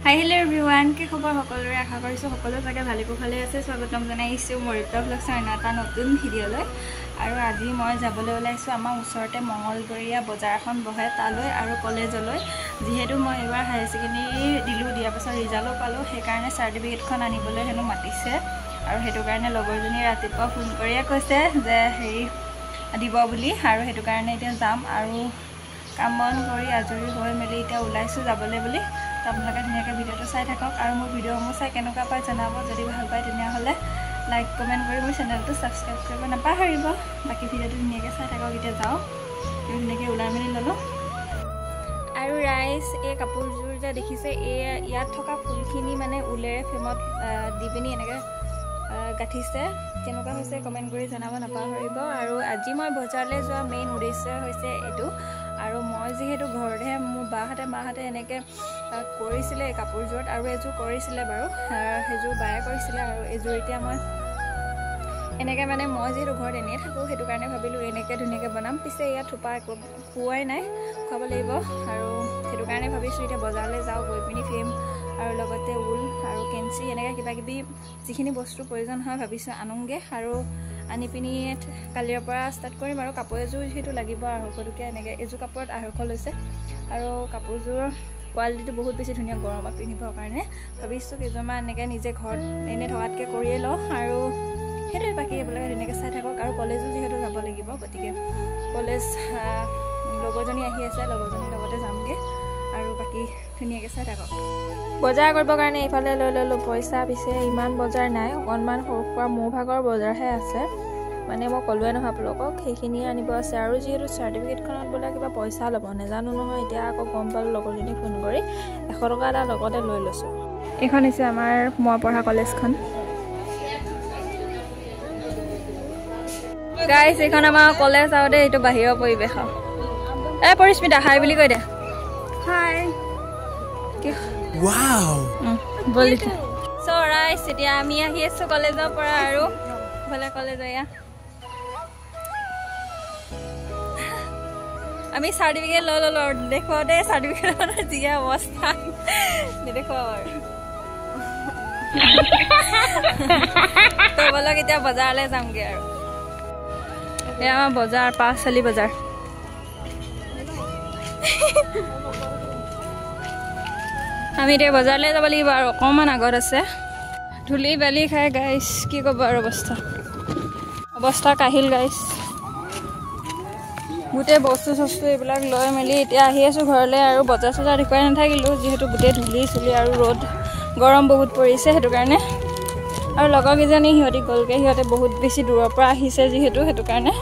Hi hello' everyone, কি খবৰ সকলোৰে? আশা কৰিছোঁ সকলো চাগে ভালে কুশলে আছে। স্বাগতম জনাইছোঁ মৰিতা ব্লগছৰ অন্য এটা নতুন ভিডিঅ'লৈ। আৰু আজি মই যাবলৈ ওলাইছোঁ আমাৰ ওচৰতে মঙলবৰীয়া বজাৰ এখন বহে তালৈ আৰু কলেজলৈ। যিহেতু মই এইবাৰ হায়াৰ ছেকেণ্ডেৰী দিলোঁ, দিয়াৰ পাছত ৰিজাল্টো পালোঁ, সেইকাৰণে চাৰ্টিফিকেটখন আনিবলৈ হেনো মাতিছে। আৰু সেইটো কাৰণে লগৰজনীয়ে ৰাতিপুৱা ফোন কৰিয়ে কৈছে যে হেৰি দিব বুলি, আৰু সেইটো কাৰণে এতিয়া যাম। আৰু কাম বন কৰি আজৰি হৈ মেলি এতিয়া ওলাইছোঁ যাবলৈ বুলি। তো আপোনালোকে ধুনীয়াকৈ ভিডিঅ'টো চাই থাকক আৰু মোৰ ভিডিঅ'সমূহ চাই কেনেকুৱা পায় জনাব। যদি ভাল পায় তেনেহ'লে লাইক কমেণ্ট কৰি মোৰ চেনেলটো ছাবস্ক্ৰাইব কৰিব নাপাহৰিব। বাকী ভিডিঅ'টো ধুনীয়াকৈ চাই থাকক। এতিয়া যাওঁ, ধুনীয়াকৈ ওলাই মেলি ল'লোঁ। আৰু ৰাইজ, এই কাপোৰযোৰ যে দেখিছে, এই ইয়াত থকা ফুলখিনি মানে ঊলেৰে ফ্ৰেমত দি পিনি এনেকৈ গাঁঠিছে। কেনেকুৱা হৈছে কমেণ্ট কৰি জনাব নাপাহৰিব। আৰু আজি মই বজাৰলৈ যোৱা মেইন উদ্দেশ্য হৈছে এইটো। আৰু মই যিহেতু ঘৰতহে মোৰ বাহঁতে মাহঁতে এনেকৈ কৰিছিলে এই কাপোৰযোৰত, আৰু এযোৰ কৰিছিলে বাৰু, সেইযোৰ বায়ে কৰিছিলে। আৰু এযোৰ এতিয়া মই এনেকৈ মানে মই যিহেতু ঘৰত এনেই থাকোঁ, সেইটো কাৰণে ভাবিলোঁ এনেকৈ ধুনীয়াকৈ বনাম। পিছে ইয়াত থোপা একো খোৱাই নাই, খুৱাব লাগিব। আৰু সেইটো কাৰণে ভাবিছোঁ এতিয়া বজাৰলৈ যাওঁ, গৈ পিনি ফ্ৰেম আৰু লগতে ঊল আৰু কেঞ্চি এনেকৈ কিবা কিবি যিখিনি বস্তুৰ প্ৰয়োজন হয় ভাবিছোঁ আনোগৈ। আৰু আনি পিনি কালিৰ পৰা ষ্টাৰ্ট কৰিম। আৰু কাপোৰ এযোৰ যিহেতু লাগিব 250 টকীয়া, এনেকৈ এযোৰ কাপোৰত 250 লৈছে। আৰু কাপোৰযোৰ কোৱালিটিটো বহুত বেছি ধুনীয়া, গৰমত পিন্ধিবৰ কাৰণে ভাবিছোঁ কেইযোৰমান এনেকৈ নিজে ঘৰত এনেই থকাতকৈ কৰিয়ে লওঁ। আৰু সেইটোৱে, বাকী এইবিলাকে ধুনীয়াকৈ চাই থাকক। আৰু কলেজো যিহেতু যাব লাগিব, গতিকে কলেজ লগৰজনী আহি আছে, লগৰজনীৰ লগতে যামগৈ। আৰু বাকী ধুনীয়াকৈ চাই থাকক। বজাৰ কৰিবৰ কাৰণে এইফালে লৈ ল'লোঁ পইচা। পিছে ইমান বজাৰ নাই, অকণমান সৰু সুৰা মোৰ ভাগৰ বজাৰহে আছে। মানে মই ক'লোৱে নহয় আপোনালোকক, সেইখিনিয়ে আনিব আছে। আৰু যিহেতু চাৰ্টিফিকেটখনত বোলে কিবা পইচা ল'ব, নাজানো নহয় এতিয়া, আকৌ গম পালোঁ লগৰজনীক ফোন কৰি 100 টকা এটা লগতে লৈ লৈছোঁ। এইখন হৈছে আমাৰ মই পঢ়া কলেজখন। গাইছ, এইখন আমাৰ কলেজ আৰু দেই, এইটো বাহিৰৰ পৰিৱেশ। এই পৰিস্মিতা, হাই বুলি কৈ দে। হাই। চ' ৰাইজ, এতিয়া আমি আহি আছোঁ কলেজৰ পৰা। আৰু ইফালে কলেজ, এয়া আমি চাৰ্টিফিকেট লৈ ল'লোঁ। আৰু দেখুৱাওঁ দেই চাৰ্টিফিকেটৰ যিহে অৱস্থা, নেদেখুৱাওঁ আৰু। তো ব'লক এতিয়া বজাৰলৈ যামগৈ। আৰু এয়া আমাৰ বজাৰ, পাঁচআলি বজাৰ। আমি এতিয়া বজাৰলৈ যাব লাগিব আৰু অকণমান আগত আছে। ধূলি বালি খাই গাইছ, কি ক'ব আৰু, অৱস্থা অৱস্থা কাহিল গাইছ। গোটেই বস্তু চস্তু এইবিলাক লৈ মেলি এতিয়া আহি আছোঁ ঘৰলৈ। আৰু বজাৰ চজাৰ দেখুৱাই নাথাকিলোঁ, যিহেতু গোটেই ধূলি চুলি আৰু ৰ'দ গৰম বহুত পৰিছে, সেইটো কাৰণে। আৰু লগৰকেইজনী সিহঁতি গ'লগৈ, সিহঁতে বহুত বেছি দূৰৰ পৰা আহিছে যিহেতু, সেইটো কাৰণে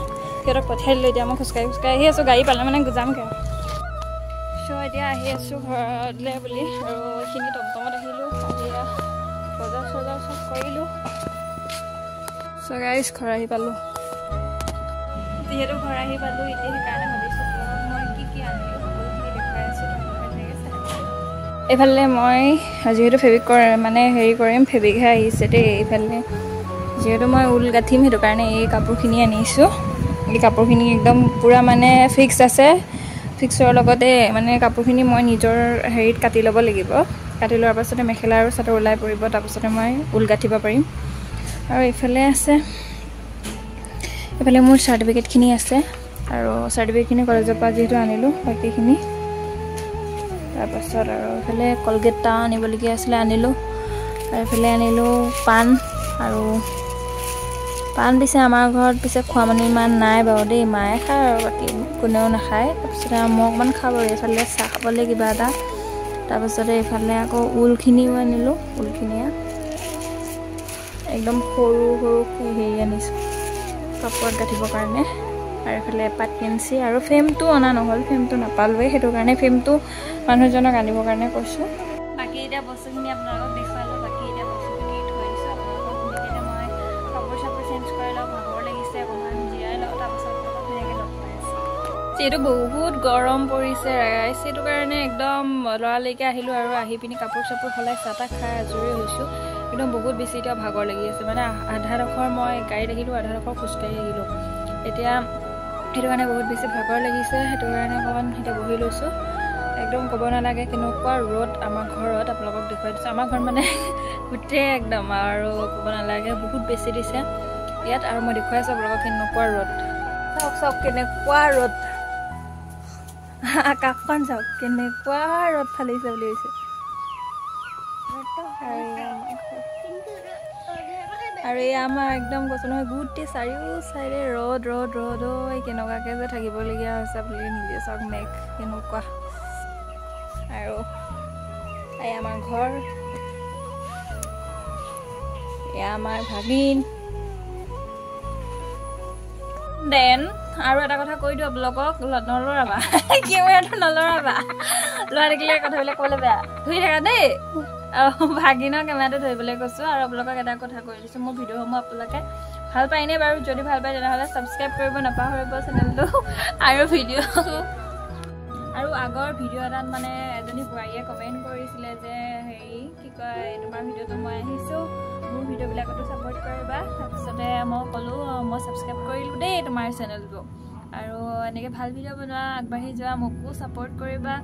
সিহঁতক পঠিয়াই দিলোঁ। এতিয়া মই খোজকাঢ়ি খোজকাঢ়ি আহি আছোঁ, গাড়ী পালে মানে যামগৈ আৰু। চ' এতিয়া আহি আছোঁ ঘৰলৈ বুলি। আৰু এইখিনি টমটমত আহিলোঁ, আহি বজাৰ চজাৰ চব কৰিলোঁ। চ' গাইজ, ঘৰ আহি পালোঁ। যিহেতু ঘৰ আহি পালোঁ এতিয়া, সেইকাৰণে ভাবিছোঁ মই কি কি আনিলোঁ সকলোখিনি দেখুৱাই আছোঁ। এইফালে মই যিহেতু ফেব্ৰিক মানে হেৰি কৰিম, ফেব্ৰিকহে আহিছে দেই। এইফালে যিহেতু মই ঊল গাঁঠিম, সেইটো কাৰণে এই কাপোৰখিনি আনিছোঁ। এই কাপোৰখিনি একদম পূৰা মানে ফিক্স আছে। ফিক্সৰ লগতে মানে কাপোৰখিনি মই নিজৰ হেৰিত কাটি ল'ব লাগিব। কাটি লোৱাৰ পাছতে মেখেলা আৰু চাদৰ ওলাই পৰিব, তাৰপাছতে মই ঊল গাঁঠিব পাৰিম। আৰু এইফালে আছে, এইফালে মোৰ চাৰ্টিফিকেটখিনি আছে। আৰু চাৰ্টিফিকেটখিনি কলেজৰ পৰা যিহেতু আনিলোঁ, বাকীখিনি তাৰপাছত। আৰু এইফালে কলগেট এটা আনিবলগীয়া আছিলে, আনিলোঁ। আৰু এইফালে আনিলোঁ পাণ। আৰু পাণ পিছে আমাৰ ঘৰত পিছে খোৱা মানুহ ইমান নাই বাৰু দেই, মায়ে খায় আৰু বাকী কোনেও নাখায়। তাৰপিছতে মই অকণমান খাওঁ বাৰু। এইফালে চাহ খাবলৈ কিবা এটা। তাৰপাছতে এইফালে আকৌ ঊলখিনিও আনিলোঁ। ঊলখিনিয়ে একদম সৰু সৰু হেৰি আনিছোঁ কাপোৰত গাঁঠিবৰ কাৰণে। আৰু এইফালে এপাত কেঞ্চি। আৰু ফ্ৰেমটো অনা নহ'ল, ফ্ৰেমটো নাপালোৱেই, সেইটো কাৰণে ফ্ৰেমটো মানুহজনক আনিবৰ কাৰণে কৈছোঁ। বাকী এতিয়া বস্তুখিনি আপোনালোকক দেখুৱালোঁ। বাকী এতিয়া বস্তুখিনি থৈ দিছোঁ আপোনালোকক ধুনীয়াকৈ। মই কাপোৰ চাপোৰ চেঞ্জ কৰি লওঁ, ভাগৰ লাগিছে, অকণমান জিৰাই লওঁ, তাৰপাছত আপোনালোকক ধুনীয়াকৈ লগ পাই আছোঁ। যিহেতু বহুত গৰম পৰিছে ৰাইজ, সেইটো কাৰণে একদম লৰালৰিকৈ আহিলোঁ। আৰু আহি পিনি কাপোৰ চাপোৰ সলাই চাহ তাহ খাই আজৰি হৈছোঁ। একদম বহুত বেছি এতিয়া ভাগৰ লাগি আছে, মানে আধাডোখৰ মই গাড়ীত আহিলোঁ, আধাডোখৰ খোজকাঢ়ি আহিলোঁ। এতিয়া সেইটো কাৰণে বহুত বেছি ভাগৰ লাগিছে, সেইটো কাৰণে অকণমান এতিয়া বহি লৈছোঁ। একদম ক'ব নালাগে কেনেকুৱা ৰ'দ আমাৰ ঘৰত, আপোনালোকক দেখুৱাই দিছোঁ। আমাৰ ঘৰত মানে গোটেই একদম আৰু ক'ব নালাগে, বহুত বেছি দিছে ইয়াত। আৰু মই দেখুৱাই আছোঁ আপোনালোকক কেনেকুৱা ৰ'দ। চাওক চাওক কেনেকুৱা ৰ'দ, আকাশখন চাওক কেনেকুৱা ৰ'দ ফালিছে বুলি কৈছে। আৰু এই আমাৰ একদম কৈছোঁ নহয়, গোটেই চাৰিও চাইডে ৰ'দ ৰ'দ ৰ'দ। ঐ কেনেকুৱাকৈ যে থাকিবলগীয়া হৈছে বুলি নিজে চাওক, মেঘ কেনেকুৱা। আৰু এই আমাৰ ঘৰ, এয়া আমাৰ ভাগিন। Then আৰু এটা কথা কৈ দিওঁ আপোনালোকক, নলৰাবা কেমেৰাটো, নলৰাবা, ল'ৰা দেখিলে কথাবিলাক ক'বলৈ বেয়া, ধৰি থাকা দেই। ভাগিনৰ কেমেৰাটো ধৰিবলৈ কৈছোঁ। আৰু আপোনালোকক এটা কথা কৈ দিছোঁ, মোৰ ভিডিঅ'সমূহ আপোনালোকে ভাল পায়নে বাৰু? যদি ভাল পায় তেনেহ'লে ছাবস্ক্ৰাইব কৰিব নাপাহৰিব চেনেলটো। আৰু ভিডিঅ' আৰু আগৰ ভিডিঅ' এটাত মানে এজনী বোৱাৰীয়ে কমেণ্ট কৰিছিলে যে হেৰি কি কয়, তোমাৰ ভিডিঅ'টো মই আহিছোঁ, মোৰ ভিডিঅ'বিলাকতো ছাপোৰ্ট কৰিবা। তাৰপিছতে মই ক'লোঁ মই ছাবস্ক্ৰাইব কৰিলোঁ দেই তোমাৰ চেনেলটো, আৰু এনেকৈ ভাল ভিডিঅ' বনোৱা, আগবাঢ়ি যোৱা, মোকো ছাপোৰ্ট কৰিবা।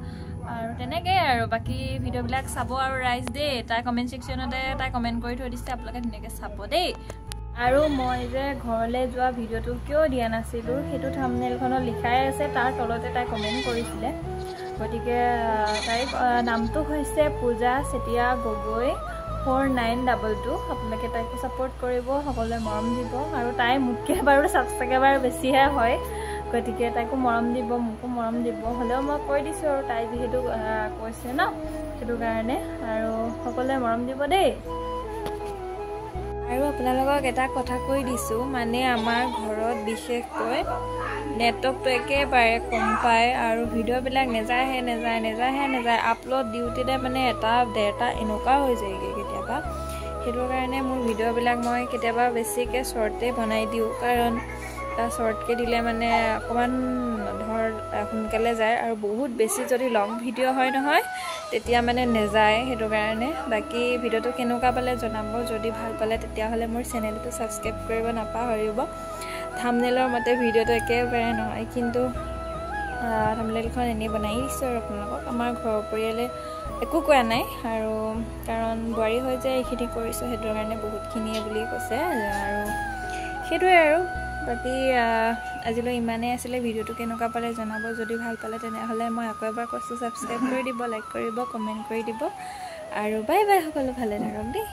আৰু তেনেকৈয়ে আৰু বাকী ভিডিঅ'বিলাক চাব আৰু ৰাইজ দেই। তাই কমেণ্ট ছেকশ্যনতে তাই কমেণ্ট কৰি থৈ দিছে, আপোনালোকে ধুনীয়াকৈ চাব দেই। আৰু মই যে ঘৰলৈ যোৱা ভিডিঅ'টো কিয় দিয়া নাছিলোঁ সেইটো থাম্বনেইলখনত লিখাই আছে, তাৰ তলতে তাই কমেণ্ট কৰিছিলে। গতিকে তাইৰ নামটো হৈছে পূজা চেতিয়া গগৈ 4922। আপোনালোকে তাইকো ছাপোৰ্ট কৰিব, সকলোৱে মৰম দিব। আৰু তাই মোতকৈ বাৰু ছাবস্ক্ৰাইবাৰ বেছিহে হয়, গতিকে তাইকো মৰম দিব, মোকো মৰম দিব। হ'লেও মই কৈ দিছোঁ আৰু তাই যিহেতু কৈছে ন, সেইটো কাৰণে। আৰু সকলোৱে মৰম দিব দেই। আৰু আপোনালোকক এটা কথা কৈ দিছোঁ, মানে আমাৰ ঘৰত বিশেষকৈ নেটৱৰ্কটো একেবাৰে কম পায় আৰু ভিডিঅ'বিলাক নেযায়হে নেযায় নেযায়হে নেযায়। আপলোড দিওঁতে মানে এটা ডেৰটা এনেকুৱা হৈ যায়গৈ কেতিয়াবা। সেইটো কাৰণে মোৰ ভিডিঅ'বিলাক মই কেতিয়াবা বেছিকৈ শ্বৰ্টেই বনাই দিওঁ, কাৰণ শ্বৰ্টকৈ দিলে মানে অকণমান ধৰ সোনকালে যায়। আৰু বহুত বেছি যদি লং ভিডিঅ' হয় নহয় তেতিয়া মানে নেযায়, সেইটো কাৰণে। বাকী ভিডিঅ'টো কেনেকুৱা পালে জনাব, যদি ভাল পালে তেতিয়াহ'লে মোৰ চেনেলটো ছাবস্ক্ৰাইব কৰিব নাপাহৰিব। থাম্বনেইলৰ মতে ভিডিঅ'টো একেবাৰে নহয়, কিন্তু থাম্বনেইলখন এনেই বনাই দিছোঁ আৰু আপোনালোকক। আমাৰ ঘৰৰ পৰিয়ালে একো কোৱা নাই, আৰু কাৰণ বোৱাৰী হৈ যে এইখিনি কৰিছোঁ সেইটো কাৰণে বহুতখিনিয়ে বুলি কৈছে। আৰু সেইটোৱে আৰু বাকী আজিলৈ ইমানেই আছিলে। ভিডিঅ'টো কেনেকুৱা পালে জনাব, যদি ভাল পালে তেনেহ'লে মই আকৌ এবাৰ কৈছোঁ ছাবস্ক্ৰাইব কৰি দিব, লাইক কৰিব, কমেণ্ট কৰি দিব। আৰু বাই বাই, সকলো ভালে থাকক দেই।